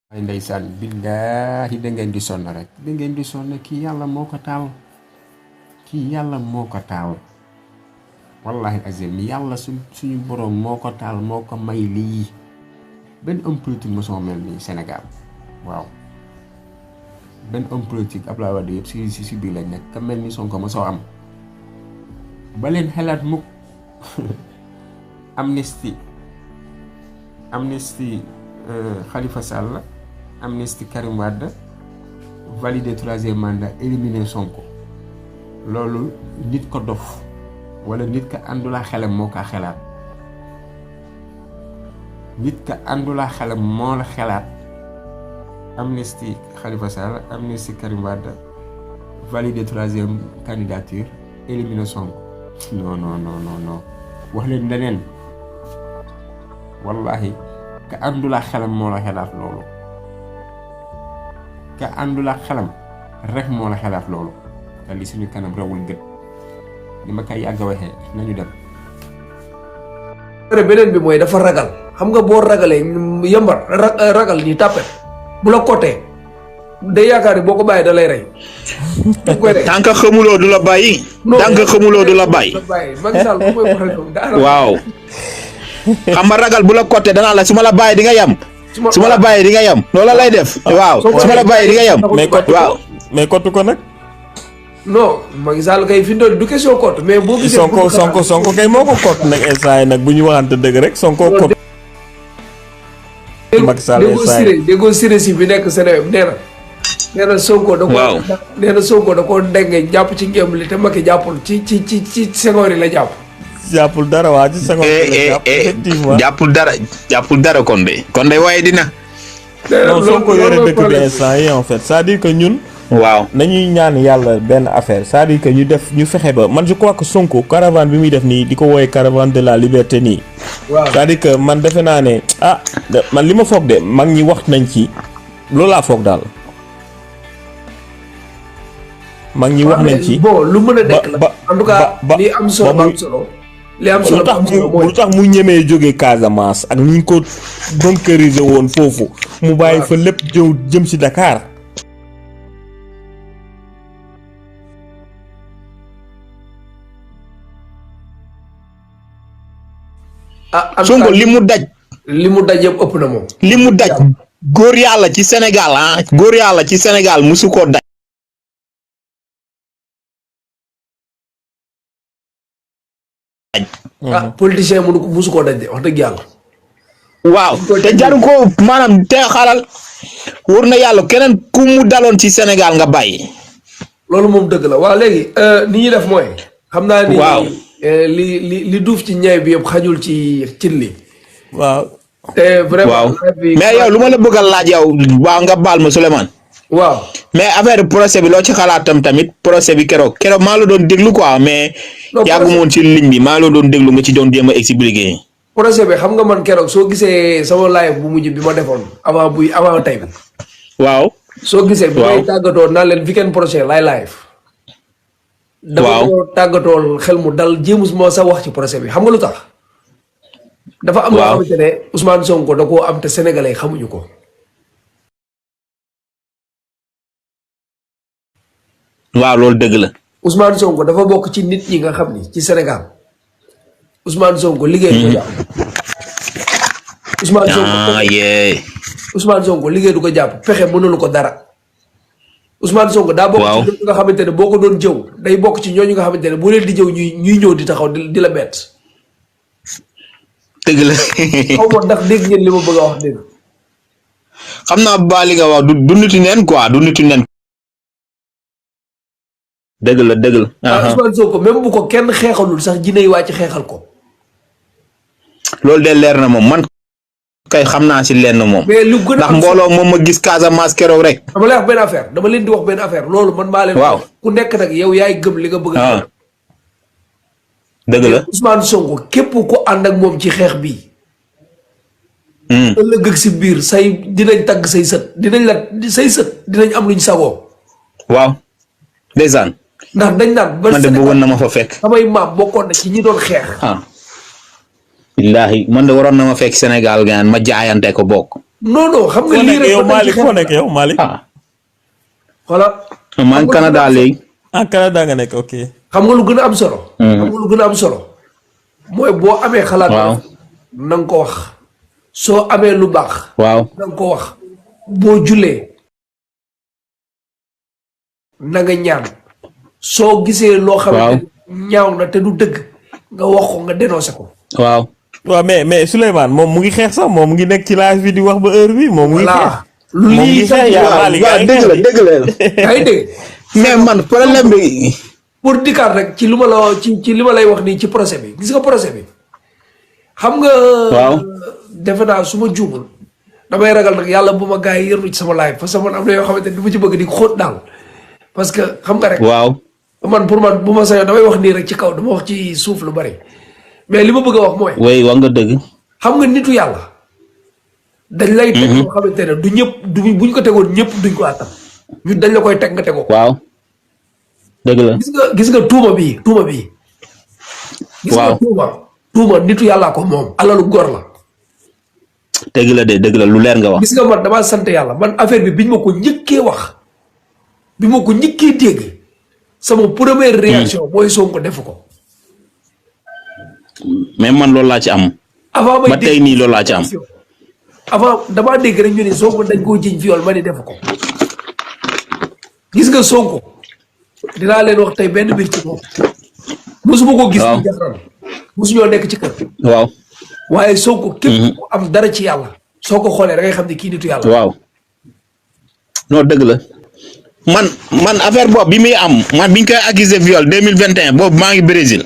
ay ndeysaan billahi da ngeen di sonn rek da ngeen di sonn kii yàlla moo ko taal kii yàlla moo ko taal wallahi azim yàlla suñu borom moo ko taal moo ko may lii benn homme politique mosoo mel nii Sénégal waaw benn homme politique Abdoulaye Wade yëpp si biir lañ nekk ka mel ni Sonko mosoo am ba leen xalaat mukk amnistie Khalifa Sall amnistie Karim Wade valider 3e mandat éliminer Sonko loolu nit ko dof wala nit ka àndula xelam moo kaa xelaat nit ka àndula xelam moo la xelaat amnistie Khalifa Sall amnistie Karim Wade valider 3e candidature éliminer Sonko non wax leen leneen wallahi ka àndula xelam moo la xelaat loolu ka àndula xelam rek moo la xelaat loolu te li suñu kanam rawul gët ni ma koy yàgg waxee nañu dem. beneen bi mooy dafa ragal xam nga boo ragalee yambar ragal ni tàppet bu la côté day yaakaar ni boo ko bàyyi da lay rey. tant que xamuloo du la bàyyi. tant que xamuloo du la bàyyi. waaw. xam nga ragal bu la côté danaa la su ma la bàyyi di nga yam. su ma la bàyyi di nga yam loolu lay def. waaw su ma la bàyyi di nga yam. waaw mais kottu ko nag. non Macky Sall kay fi du question kott mais boo gisee. Sonko kay moo ko kott nag instant yi nag bu ñu waxante dëgg rek Sonko kott. Macky Sall instant yi déggoo siré si bi nekk Sénégal nee na Sonko da ko. waaw nee na Sonko da ko dégg jàpp ci ngémb li te Macky jàppul ci Senghor yi la jàpp. jàppul dara waa ci Senghor yi la jàpp effectivement jàppul dara kon de waaye dina. non Sonko yore dëkk bi instant yi en fait c'est-à-dire que ñun. waaw nañuy ñaan yàlla benn affaire c'est-à-dire que ñu fexe ba man je crois que Sonko caravane bi muy def nii di ko woowee caravane de la liberté nii. waaw c'est-à-dire que man defe naa ne man li ma foog de mag ñi wax nañ ci loolu laa foog daal. mag ñi wax nañ ci bon lu mën a nekk la en tout cas li am solo ba am solo. li am solo lu tax mu ñemee jógee Casamance ak ñu ko bunkeriser woon foofu. mu bàyyi fa lépp jëm ci Dakar. Sonko li mu daj yëpp ëpp na moom. li mu daj góor yàlla ci Sénégal góor yàlla ci Sénégal musu koo daj. politicien musu koo daj de wax dëgg yàlla. waaw te jaru ko maanaam te xalal wóor na yàlla keneen ku mu daloon ci Sénégal nga bàyyi. loolu moom dëgg la waaw léegi ni ñuy def mooy. xam naa ni waaw li duuf ci ñay bi yëpp xajul ci cin li. waaw. te vraiment waaw mais yow lu ma la bëgg a laaj yow waaw nga baal ma Souleymane. waaw mais affaire procès bi loo ci xalaatam tamit procès bi keroog maa la doon déglu quoi mais. yàggu moon ci ligne bi maa la doon déglu nga ci doon jéem a expliquer. procès bi xam nga man keroog soo gisee sama live bu mujj bi ma defoon avant tey bi. waaw. soo gisee bi may tàggatoo naan leen weekend prochain laay live. dama ko tàggatool xel mu dal jéemus moo sa wax ci procès bi xam nga lu tax. dafa am loo xamante ne Ousmane Sonko da koo am te sénégalais xamuñu ko. waaw loolu dëgg la. Ousmane Sonko dafa bokk ci nit ñi nga xam ni ci Sénégal Ousmane Sonko liggéey du ko jàpp. Ousmane Sonko liggéey du ko jàpp pexe mënulu ko dara. Ousmane Sonko daa bokk ci ñooñu nga xamante ne boo ko doon jëw day bokk ci ñooñu nga xamante ne boo leen di jëw ñuy ñëw di taxaw di la bett. dëgg la. xaw ma ndax dégg ngeen li ma bëgg a wax dégg. xam naa ba li nga wax du nitu neen quoi du nitu neen. dëgg la. Ousmane Sonko même bu ko kenn xeexalul sax jinne yi wàcc xeexal ko. loolu de leer na moom man kay xam naa si lenn moom. mais lu gën a ndax mbooloo moom ma gis Casamance keroog rek. dama lay wax benn affaire dama leen di wax benn affaire loolu man maa leen. waaw ku nekk nag yow yaay gëm li nga bëgg a. dëgg la Ousmane Sonko képp ku ànd ak moom ci xeex bi. ëllëg ak si biir say dinañ tagg say sët dinañ am luñ sagoo. waaw ndeysaan. ndax dañ naan. man de bëggoon na ma fa fekk. samay maam bokkoon na ci ñi doon xeex. billaahi man de waroon na ma fekk Sénégal gaan ma jaayante ko bokk. non non xam nga foo lii nekk rek yow ba tey ci Malick xeex foo la. nekk yow Malick. voilà. man Canada léegi. en Canada nga nekk ok. xam nga lu gën a am solo. xam nga lu gën a am solo. mooy boo amee xalaat. waaw na nga ko wax. soo amee lu baax. waaw na nga ko wax. boo jullee. na nga ñaan. soo gisee loo xamante ni ñaaw na te du dëgg. nga wax ko nga dénoncé ko. waaw. waaw mais Souleymane moom mu ngi xeex sax moom mu ngi nekk ci live bi di wax ba heure bi moom mu ngi xeex. lu moom mu ngi lii xeex yaa waaw Malick waaw dëgg la dëgg la. yaa ngi dégg. mais man problème bi. pour dikkaat rek ci lu ma la ci li ma lay wax nii ci procès bi gis nga procès bi. xam nga. waaw. defe naa su ma juumul. damay ragal nag yàlla bu ma gars yi yërnu ci sama live parce que man am na yoo xamante ni du ma ci bëgg di xóot daal. parce que xam nga rek. waaw. man pour man bu ma sañoon damay wax nii rek ci kaw dama wax ci suuf lu bari. mais li ma bëgg a wax mooy. oui wax nga dëgg. xam nga nitu yàlla. dañ lay teg loo xamante ne du ñëpp du buñ ko tegoon ñëpp duñ ko àttan. ñun dañ la koy teg nga tegoo. waaw. dëgg la. gis nga tuuma bii. gis nga tuuma nitu yàllaa ko moom. alalu góor la. dëgg la de dëgg la lu leer nga wax. gis nga man damaa sant yàlla man affaire bi biñ ma ko njëkkee wax. bi ma ko njëkkee dégg. sama première réaction mooy Sonko defu ko. mais man loolu laa ci am. avant may ba tey nii loolu laa ci am. avant damaa dégg rek ñu ne Sonko dañ koo jiñ viol ma ni defu ko. gis nga Sonko. dinaa leen wax tey benn mbir ci moom. mosuma ko gis. waaw mosuñoo nekk ci kër. waaw. waaye Sonko képp ku am dara ci yàlla. soo ko xoolee da ngay xam ne kii nitu yàlla. waaw. non dëgg la. man affaire boobu bi muy am man biñ koy accusé viol 2021 boobu maa ngi Brésil.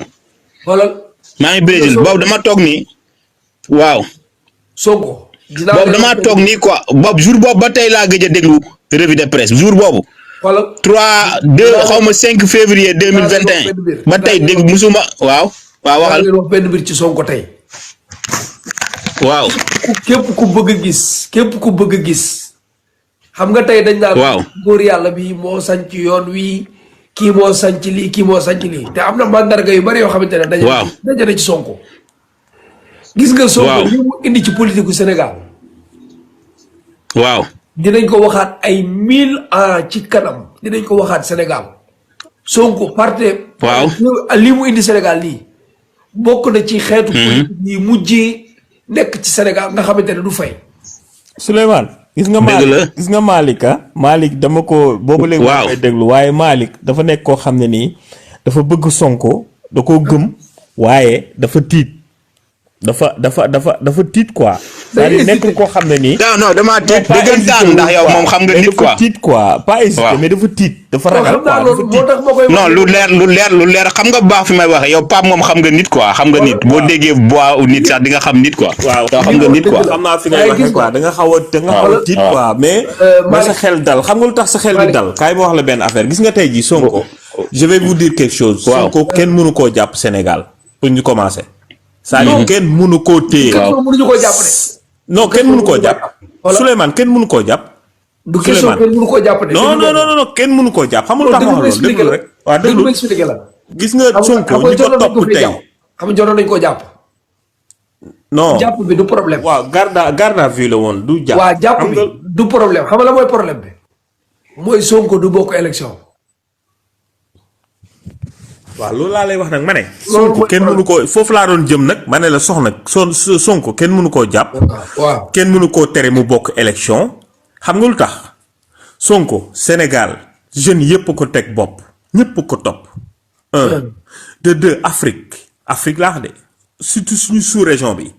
xoolal. maa ngi Brésil boobu dama toog nii. waaw. Sonko. boobu damaa toog nii quoi boobu jour boobu ba tey laa gëj a déglu revue de presse jour boobu. xoolal 2 xaw ma 5 février 2021 ba tey dégg musuma waaw. waaw waxal leen wax benn mbir ci Sonko tey. waaw. képp ku bëgg a gis. képp ku bëgg a gis. xam nga tey dañ naan. waaw góor yàlla bi moo sanc yoon wi kii moo sanc lii kii moo sanc lii te am na mandarga yu bari yoo xamante ne. waaw dajale ci Sonko. gis nga Sonko li mu indi ci politique gu Sénégal. waaw. dinañ ko waxaat ay 1000 ans ci kanam dinañ ko waxaat Sénégal. Sonko parte. waaw lii mu indi Sénégal lii. bokk na ci xeetu. politique yi mujjee nekk ci Sénégal nga xamante ne du fay. Souleymane. gis nga Malick gis nga Malick Malick dama ko boobu léegi maa may déglu waaye Malick dafa nekk koo xam ne nii dafa bëgg Sonko da koo gëm waaye dafa tiit dafa tiit quoi. c'est-à-dire nekk koo xam ne nii. non damaa tiit dëggantaan ndax yow moom xam nga nit quoi. dafa tiit quoi pas hésité mais dafa tiit. dafa ragal quoi dafa tiit non lu leer xam nga baax fi may waxee yow Pape moom xam nga nit quoi xam nga nit boo déggee bois u nit sax di nga xam nit quoi. waaw xam nga nit quoi. xam naa fi ngay waxee quoi da nga xaw a tiit quoi mais. sa xel dal xam nga lu tax sa xel di dal. kaay ma wax la benn affaire gis nga tey jii Sonko. je vais vous dire quelque chose. Sonko kenn mënu koo jàpp Sénégal pour ñu commencer. c'est-à-dire kenn mënu koo téye. mënuñu koo jàpp de. non kenn mënu koo jàpp. Souleymane kenn mënu koo jàpp. du question kenn mënu koo jàpp de. non kenn mënu koo jàpp xam nga lu tax ma wax loolu déglu rek. waaw déglu expliqué la. gis nga Sonko ñi ko topp tey. xam nga jotoon nañu koo jàpp. non jàpp bi du problème. waaw garde à vue la woon du jàpp. waaw jàpp bi du problème xam nga la mooy problème bi. mooy Sonko du bokk élection. waaw loolu laa lay wax nag ma ne. Sonko kenn mënu koo foofu laa doon jëm nag ma ne la soxna Sonko kenn mënu koo jàpp. waaw kenn mënu koo tere mu bokk élection. xam nga lu tax Sonko Sénégal jeunes yëpp ko teg bopp ñëpp ko topp. de deux Afrique laa wax de surtout suñu sous-région bi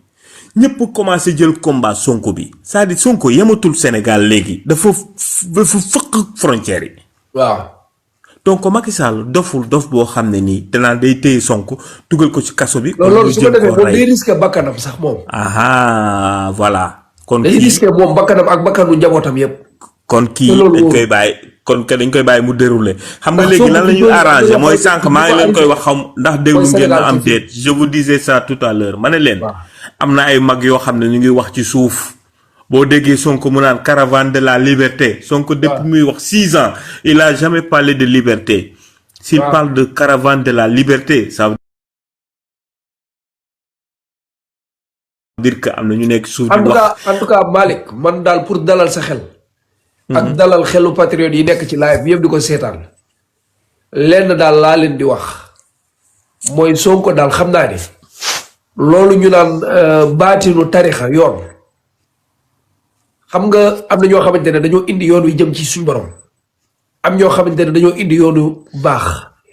ñëpp commencé jël combat Sonko bi c'est-à-dire Sonko yematul Sénégal léegi dafa fëq frontières yi. waaw. donc Macky Sall dof boo xam ne nii danaa day téye Sonko dugal ko ci kaso bi. loolu su ko defee moom day risqué bakkanam sax moom. voilà. kon day risqué moom bakkanam ak bakkanu njabootam yëpp. kon kii dañ koy bàyyi dañ koy bàyyi mu déroulé. xam nga léegi lan la ñuy arrangé mooy sànq maa ngi leen koy wax xam ndax déglu ngeen na am déet je vous disais ça tout à l'heure ma ne leen. am na ay mag yoo xam ne ñu ngi wax ci suuf. boo déggee Sonko mu naan caravane de la liberté Sonko depuis muy wax 6 ans il a jamais parlé de liberté. s'il parle de caravane de la liberté ça dire que am na ñu nekk suuf di en wax. tout cas Malick man daal pour dalal sa xel. ak dalal xelu patriote yi nekk ci live bi yëpp di ko seetaan. lenn daal laa leen di wax mooy Sonko daal xam naa ni loolu ñu naan baatinu tarixa yoon xam nga am na ñoo xamante ne dañoo indi yoon wi jëm ci suñu borom am ñoo xamante ne dañoo indi yoonu baax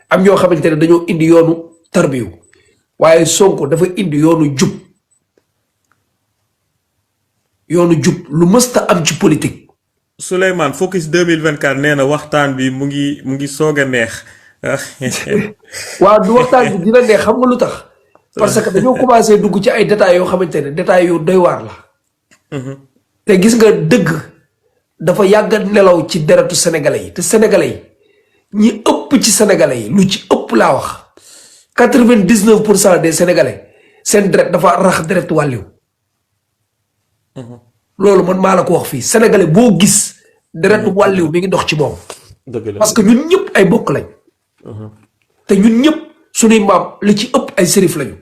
am ñoo xamante ne dañoo indi yoonu tarbiyu waaye Sonko dafa indi yoonu jub lu mësta am ci politique. Souleymane Focus 2024 nee na waxtaan bi mu ngi soog a neex. waaw du waxtaan bi dina neex xam nga lu tax. parce que dañoo commencé dugg ci ay détails yoo xamante ne détails yu doy waar la. te gis nga dëgg dafa yàgg nelaw ci deretu sénégalais yi te sénégalais yi ñi ëpp ci sénégalais yi lu ci ëpp laa wax 99% des sénégalais seen deret dafa rax deretu wàlliw. loolu man maa la ko wax fii sénégalais boo gis deretu wàlliw mi ngi dox ci moom. parce que ñun ñëpp ay bokk lañ. te ñun ñëpp suñuy maam li ci ëpp ay sérif lañu.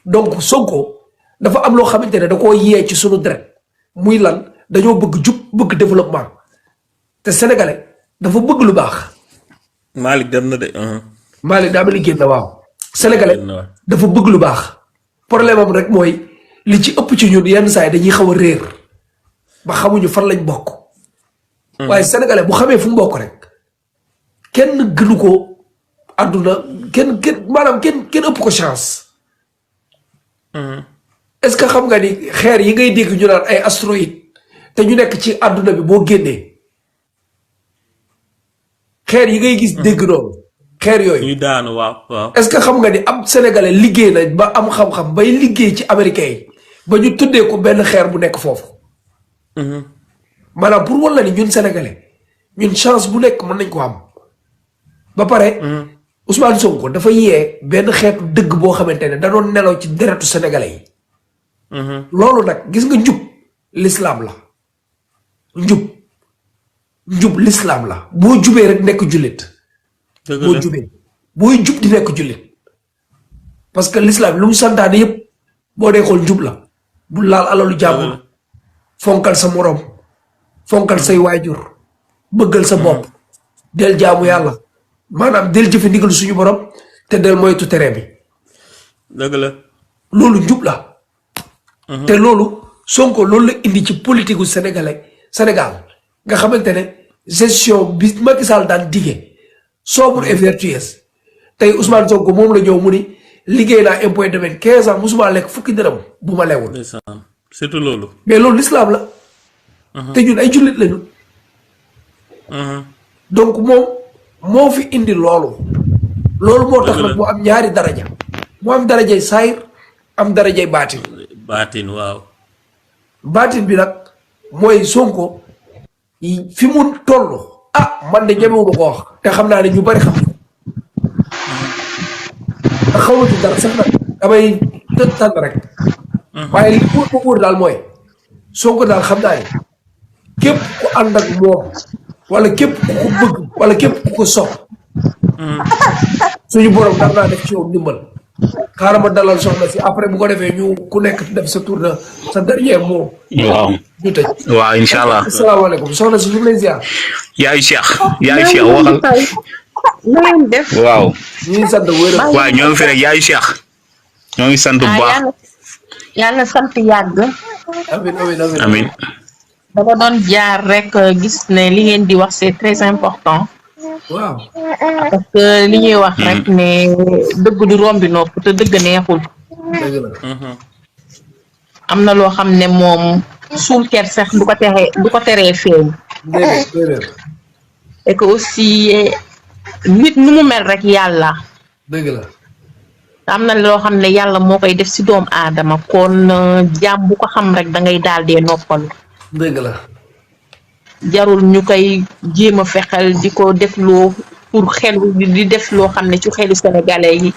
donc Sonko dafa am loo xamante ne da koo yee ci sunu deret muy lan dañoo bëgg jub bëgg développement te sénégalais dafa bëgg lu baax. Malick dem na de. Malick daa mel ni génn na waaw. sénégalais dafa bëgg lu baax problème am rek mooy. li ci ëpp ci ñun yenn saa yi dañuy xaw a réer ba xamuñu fan lañ bokk. waaye sénégalais bu xamee fu mu bokk rek kenn gënu ko àdduna maanaam kenn ëpp ko chance. est-ce que xam nga ni xeer yi ngay dégg ñu naan ay astéroïdes te ñu nekk ci àdduna bi boo génnee xeer yi ngay gis dégg noonu. xeer yooyu ñu daanu waaw. est-ce que xam nga ni am sénégalais liggéey na ba am xam-xam bay liggéey ci américain yi ba ñu tuddee ko benn xeer bu nekk foofu. maanaam pour walla ni ñun sénégalais ñun chance bu nekk mën nañ ko am. ba pare. Ousmane Sonko dafa yee benn xeetu dëgg boo xamante ne da doon nelaw ci deretu sénégalais yi. loolu nag gis nga njub l'islam la njub l'islam la boo jubee rek nekk jullit. boo jubee booy jub di nekk jullit parce que l'islam lu mu santaane yépp boo dee xool njub la bu laal alalu jàmbur fonkal sa moroom fonkal say waajur bëggal sa bopp del jaamu yàlla maanaam del jëfe ndigal suñu borom te del moytu tere bi. dëgg la loolu njub la. te loolu Sonko loolu la indi ci politique gu Sénégal nga xamante ne gestion bi Macky Sall daan dige sobre et vertueuse tey Ousmane Sonko moom la ñëw mu ni liggéey naa impôt domaine 15 ans musuma lekk fukki dërëm bu ma lewul. surtout loolu. mais loolu l'islam la. te ñun ay jullit lañu. donc moom moo fi indi loolu. loolu moo tax nag mu am ñaari daraja. mu am darajay saayir am darajay baatin. baatin waaw. baatin bi nag mooy Sonko fi mu toll. man de ñemewuma ko wax te xam naa ne ñu bari xam nga xaw ci dara sax nag damay tànn rek. waaye li wóor ba wóor daal mooy Sonko daal xam naa ne képp ku ànd ak moom wala képp ku ko bëgg wala képp ku ko sopp suñu borom dar naa def ci yow ndimbal. xaaral ma dalal soxna si après bu ko defee ñu ku nekk def sa tour de sa dernier mot. waaw ñu tëj. waaw incha allah. asalaamaaleykum soxna si ñu ngi lay ziar. yaay Cheikh waxal. na ngeen def. waaw. ñu ngi sant wér. waaw ñoo ngi fi rek yaay Cheikh. ñoo ngi sant bu baax. yàlla sant yàgg. amiin. dama doon jaar rek gis ne li ngeen di wax c'est très important. waaw. parce que li ñuy wax rek ne dëgg du rombi nopp te dëgg neexul. dëgg la. am na loo xam ne moom suul ker sax du ko teree feeñ. déedéet. et que aussi nit nu mu mel rek yàlla. dëgg la. am na loo xam ne yàlla moo koy def ci doomu aadama kon jaam bu ko xam rek da ngay daal dee noppalu. dëgg la. jarul ñu koy jéem a fexel di ko def loo pour xelu di def loo xam ne ci xelu sénégalais yi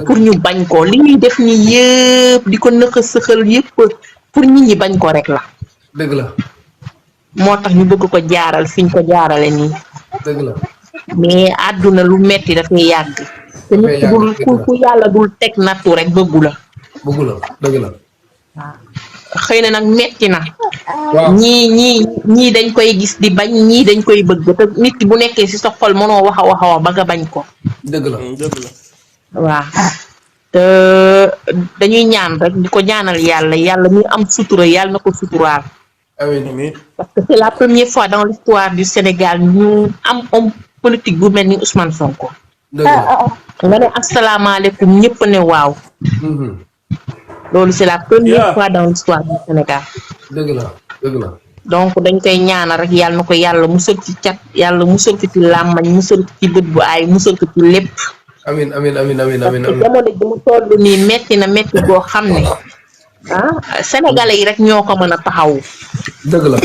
pour ñu bañ ko li ñuy def ni yëpp di ko nëxa sëxal yëpp pour nit ñi bañ ko rek la. dëgg la. moo tax ñu bëgg ko jaaral fiñ ko jaarale nii. dëgg la. mais àdduna lu metti dafay yàgg. te nit ku yàlla dul teg nattu rek bëggu la. bëggu la dëgg la. xëy na nag metti na. waaw ñii dañ koy gis di bañ ñii dañ koy bëgg te nit ki bu nekkee ci sa xol mënoo wax a wax ba nga bañ ko. dëgg la. waaw te dañuy ñaan rek di ko ñaanal yàlla mi am sutura yàlla na ko suturaal. amiin. parce que c'est la première fois dans l'histoire du Sénégal ñu am homme politique bu mel ni Ousmane Sonko. dëgg la. nga ne asalaamaaleykum ñëpp ne waaw. loolu c'est la première fois dans l'histoire du Sénégal. dëgg la dëgg la. donc dañ koy ñaanal rek yàlla na ko yàlla musal ci cat yàlla musal ko ci làmmañ musal ko ci bët bu aay musal ko ci lépp. amiin. parce que jamono ji mu toll nii metti na metti boo xam ne sénégalais yi rek ñoo ko mën a taxawu. dëgg la.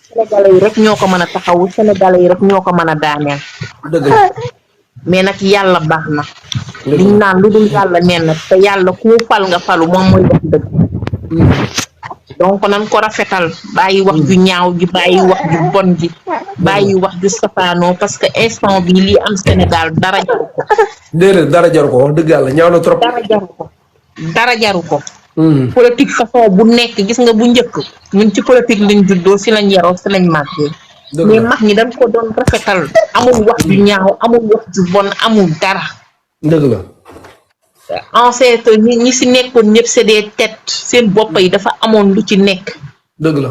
sénégalais yi rek ñoo ko mën a taxawu sénégalais yi rek ñoo ko mën a daaneel. dëgg la. mais nag yàlla baax na. liñ naan lu dul yàlla neen na te yàlla ku fal nga falu moom mooy def dëgg. donc nan ko rafetal bàyyi wax ju ñaaw ji bàyyi wax ju bon ji bàyyi wax ju safaanoo parce que instant bi lii am Sénégal dara jaru ko. déedéet dara jaru ko wax dëgg yàlla ñaaw na trop. dara jaru ko. politique façon bu nekk gis nga bu njëkk ñun ci politique lañ juddoo si lañ yaroo si lañ màggee. mais mag ñi dañ ko doon rafetal amul wax ju ñaaw amul wax ju bon amul dara. dëgg la. ancêtre ñi si nekkoon ñëpp c'est des têtes seen bopp yi dafa amoon lu ci nekk. dëgg la.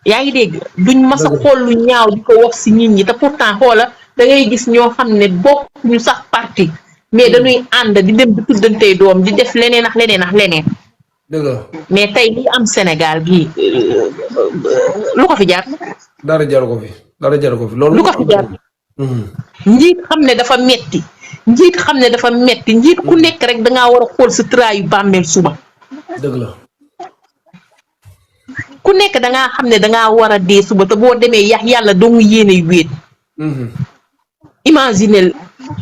yaa ngi dégg duñ mas a xool lu ñaaw di ko wax si nit ñi te pourtant xoola da ngay gis ñoo xam ne bokkuñu sax parti mais dañuy ànd di dem di tuddantey doom di def leneen ak leneen. dëgg la. mais tey li am Sénégal gii lu ko fi jaar. dara jaru ko fi loolu. lu ko fi jaar. njiit xam ne dafa metti njiit ku nekk rek dangaa war a xool sa traayu bàmmeel suba. dëgg la. ku nekk dangaa xam ne dangaa war a dee suba te boo demee yàlla doo mu yéene wéet. imaginez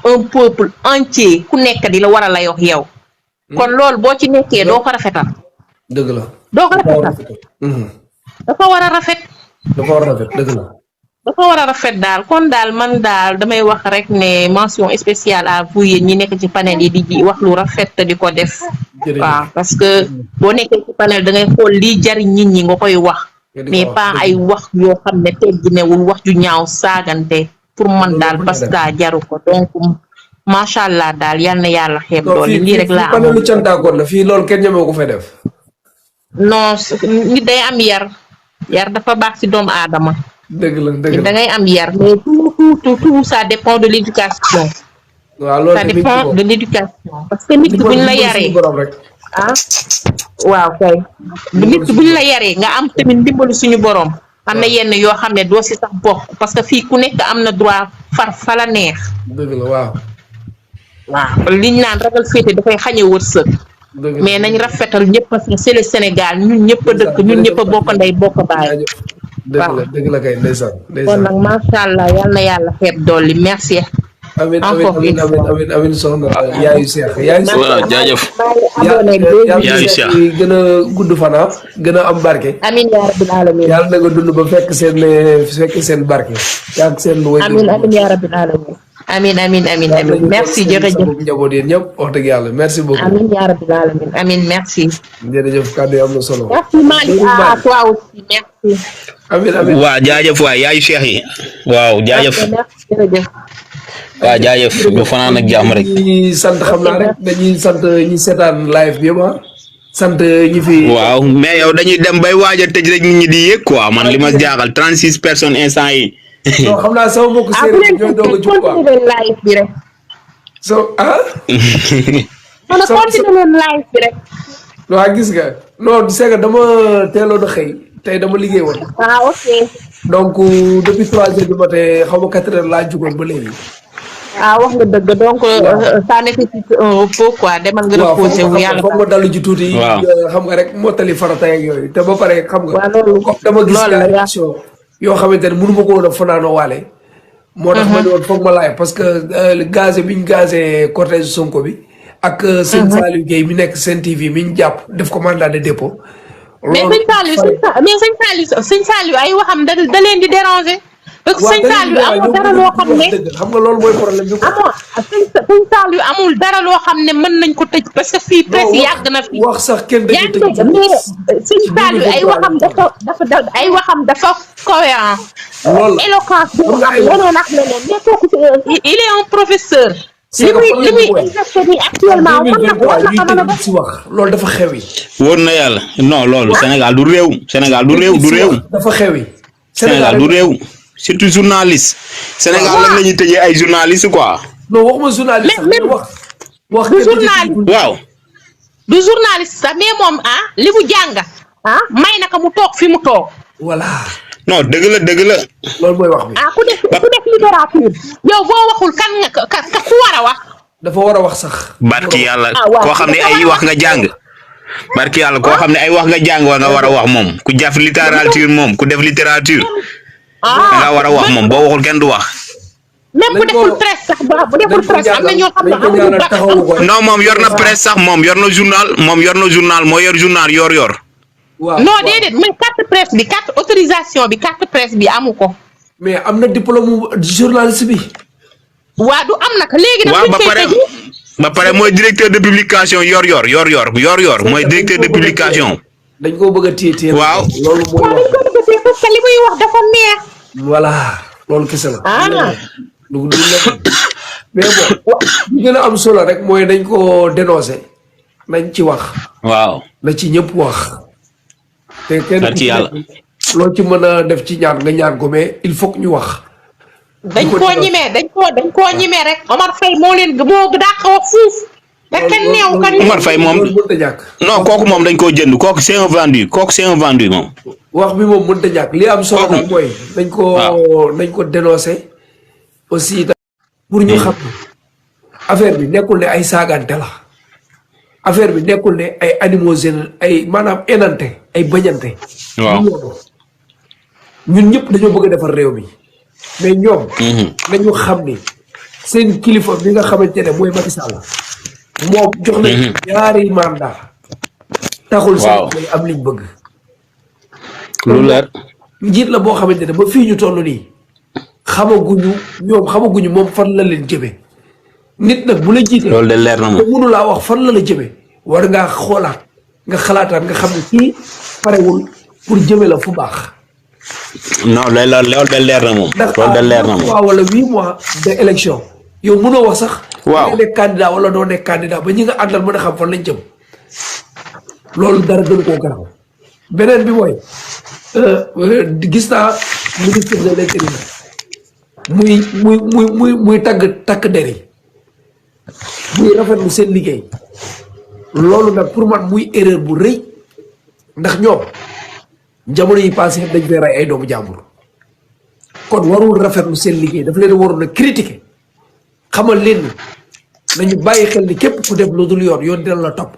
un peuple entier ku nekk di la war a layox yow. kon loolu boo ci nekkee doo ko rafetal. dëgg la. doo ko rafetal. dafa war a rafet. dëgg la. dafa war a rafet daal kon daal man daal damay wax rek ne mention spéciale à vous yéen ñi nekk ci panel yi di wax lu rafet te di ko def. waaw parce que boo nekkee ci panel da ngay xool lii jariñ nit ñi nga koy wax. mais pas ay wax yoo xam ne tegginewul wax ju ñaaw saagante pour man daal parce que jaru ko donc macha allah daal yal na yàlla xeeb loolu lii rek laa am. panelu cantaakoon la fii loolu kenn ñemewu ko fay def. non nit day am yar dafa baax ci doomu aadama. dëgg la da ngay am yar mais tout ça dépend de l'éducation. waaw loolu ça dépend de l'éducation parce que nit ki buñ la yaree waaw kay nit ki buñ la yaree nga am tamit ndimbalu suñu borom am na yenn yoo xam ne doo si sax bokk parce que fii ku nekk am na droit fa la neex. dëgg la waaw. liñ naan ragal féete dafay xañe wërsëg. mais nañ rafetal ñëpp parce que c'est le Sénégal ñun ñëpp a dëkk ñun ñëpp a bokk ndey bokk baay. dëgg la kay ndeysaan. kon nag macha allah yal na yàlla xeeb dolli merci. amiin soxna yaayu Cheikh voilà jaajëf. yaayu Cheikh gën a gudd fana gën a am barke. amiin yaa rabbil alamin. yàlla na nga dund ba fekk seen barke. yaa ak seen wéy. amiin yaa rabbil alamin. amiin merci jërëjëf. njaboot yéen ñëpp wax dëgg yàlla merci beaucoup. amiin yaa rabbil alamin amiin merci. jërëjëf kàddu yi am na solo. merci Malick à toi aussi merci. amiin. waaw jaajëf waay yaayu Cheikh yi waaw jaajëf. merci jërëjëf. waaw jaajëf ñu fanaan ak jàmm rek. dañuy sant xam naa rek dañuy sant ñi seetaan live bi yëpp sant ñi fi. waaw mais yow dañuy dem bay waaj a tëj rek nit ñi di yéeg quoi man li ma jaaxal 36 personnes instant yi. non xam naa sama mbokku séeréer ñooy doog a jug quoi live bi rek. man continuer live bi rek. waaw gis nga non c'est que dama teeloon a xëy tey dama liggéey woon. ok. donc depuis 3 heures du matin xaw ma 4 heures laa jugoon ba léegi. wax nga dëgg donc ça nécessite un repos quoi demal nga reposer wu yàlla. foog ma dalu ci tuuti. xam nga rek mottali farata ak yooyu te ba pare xam nga. comme dama gis émission yoo xamante ne mënu ma ko woon a fanaanoo waale. moo tax ma ne woon foog ma laaj parce que gazé bi ñu gazé cortège Sonko bi. ak sëñ Saliou Guèye mi nekk Sen TV mi ñu jàpp def ko mandat de dépôt. mais sëñ Saliou ay waxam da leen di déranger. sëñ Saliou amul dara loo xam ne xam nga loolu mooy problème bi. amoo sëñ Saliou amul dara loo xam ne mën nañ ko tëj parce que fii presse yàgg na fi. wax sax kenn dañuy tëj mais sëñ Saliou ay waxam dafa cohérent. éloquence bi mu am leneen ak leneen mais kooku il est un professeur. li muy exercer nii actuellement war na ko mën a def. loolu dafa xewi. wóor na yàlla non loolu Sénégal du réew. Sénégal du réew. dafa xewi. Sénégal du réew. surtout journaliste. Sénégal lan la ñuy tëjee ay journaliste quoi. non waxuma journaliste sax wax du journaliste waaw. du journaliste sax mais moom li mu jàng may na ko mu toog fi mu toog. voilà. non dëgg la. loolu mooy wax bi. ku def littérature yow boo waxul kan nga ku war a wax. dafa war a wax sax. barki yàlla koo xam ne ay wax nga jàng. barki yàlla koo xam ne ay wax nga jàng wa nga war a wax moom ku jaf littérature moom ku def littérature. nga war a wax moom boo waxul kenn du wax. même bu deful presse sax bu deful presse am na ñoo xam ne amuñu bac. non moom yor na presse sax moom yor na journal moo yor journal yor. waaw non déedéet mais carte presse bi carte autorisation bi carte presse bi amu ko. mais am na diplôme journaliste bi. waa du am naka léegi nag. waaw ba pare mooy directeur de publication yor mooy directeur de publication. dañ koo bëgg a téye. waaw loolu mooy wax. dañ ko bëgg a téye parce que li muy wax dafa neex. voilà loolu kese la. du mais bon li gën a am solo rek mooy dañ ko dénoncé nañ ci wax. waaw na ci ñëpp wax. te kenn ci yàlla loo ci mën a def ci ñaan nga ñaan ko mais il faut que ñu wax. dañ koo ñimee rek Omar Faye moo dàq wax fuuf. da kenn neew kan Omar Faye moom non kooku moom dañ koo jënd kooku c'est un vendu moom. wax bi moom mënut a ñàkk li am solo nag mooy. nañ ko dénoncé. aussi pour ñu xam affaire bi nekkul ne ay saagante la affaire bi nekkul ne ay animosité ay maanaam enante ay bañante. waaw ñun ñëpp dañoo bëgg a defar réew mi mais ñoom. nañu xam ni seen kilifa bi nga xamante ne mooy Macky Sall moom jox nañ ñaari mandat taxul sax mooy am liñ bëgg. lu leer. njiit la boo xamante ne ba fii ñu toll nii xamaguñu moom fan la leen jëme nit nag bu la jiitee loolu de leer na moom te mënu laa wax fan la jëme war ngaa xoolaat nga xalaataat nga xam ne kii parewul pour jëme la fu baax. non loolu de leer na moom. loolu de leer na moom waaw wala 8 mois de élection yow mënoo wax sax. waaw nekk candidat wala doo nekk candidat ba ñi nga àndal mën a xam fan lañ jëm loolu dara gën koo garaaw. beneen bi mooy gis naa ministre de l'Intérieur muy takk der yi muy rafetlu seen liggéey loolu nag pour man muy erreur bu rëy ndax ñoom jamono yi passé dañ fay rey ay doomu jàmbur kon warul rafetlu seen liggéey daf leen waroon a critiquer xamal leen ni nañu bàyyi xel ni képp ku def lu dul yoon dina la topp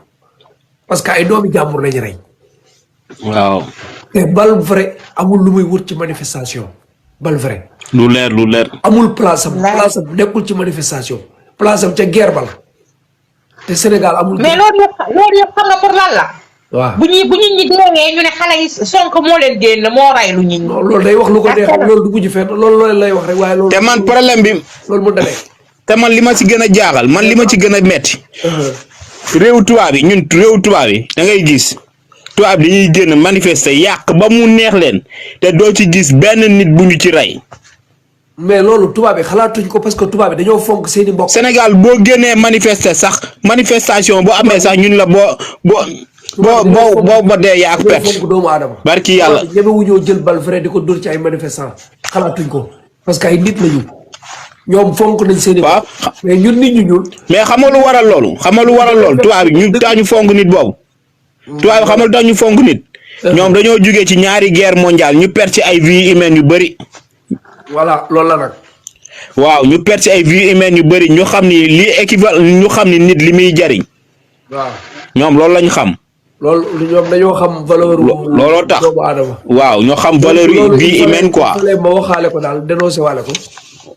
parce que ay doomi jàmbur lañu rey. waaw. te bal vrai amul lu muy wut ci manifestation bal vrai. lu leer. amul place am nekkul ci manifestation place am ca guerre ba la te Sénégal amul. mais loolu yëpp xam nga pour lan la. waaw bu nit ñi deewee ñu ne xale yi Sonko moo leen génn moo rey lu nit ñi. non loolu day wax lu ko neex loolu du mujj fenn loolu lay wax rek waaye loolu. te man problème bi. loolu mu demee. te man li ma ci gën a jaaxal man li ma ci gën a metti. réew tubaab yi ñun réew tubaab yi da ngay gis. tubaab dañuy génn manifester yàq ba mu neex leen te doo ci gis benn nit bu ñu ci rey. mais loolu tubaab yi xalaatuñ ko parce que tubaab yi dañoo fonk seeni mbokk. Sénégal boo génnee manifester sax manifestation bu amee sax ñun la boo ba dee yaa ak perte. fonk doomu aadama. barki yàlla ñeme wu ñoo jël bal vrai di ko dóor ci ay manifestants xalaatuñ ko parce que ay nit lañu ñoom fonk nañ seeni. waaw mais ñun nit ñu ñuul. mais xamal lu waral loolu tubaab yi ñu taa ñu fonk nit boobu. tubaab xamal tax ñu fonk nit. ñoom dañoo jugee ci ñaari guerre mondiale ñu perte ci ay vies humaines yu bëri. voilà loolu la nag. waaw ñu perte ci ay vies humaines yu bëri ñu xam ni li équivalent ñu xam ni nit li muy jariñ. waaw ñoom loolu lañ xam. loolu ñoom dañoo xam valeur. looloo tax doomu aadama. waaw ñoo xam valeur vie humaine quoi. ma waxaale ko daal dénoncé waale ko.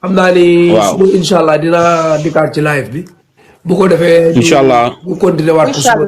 xam naa ni. waaw incha allah dina dikkaat ci live bi. bu ko defee. incha allah bu continuer waat ko.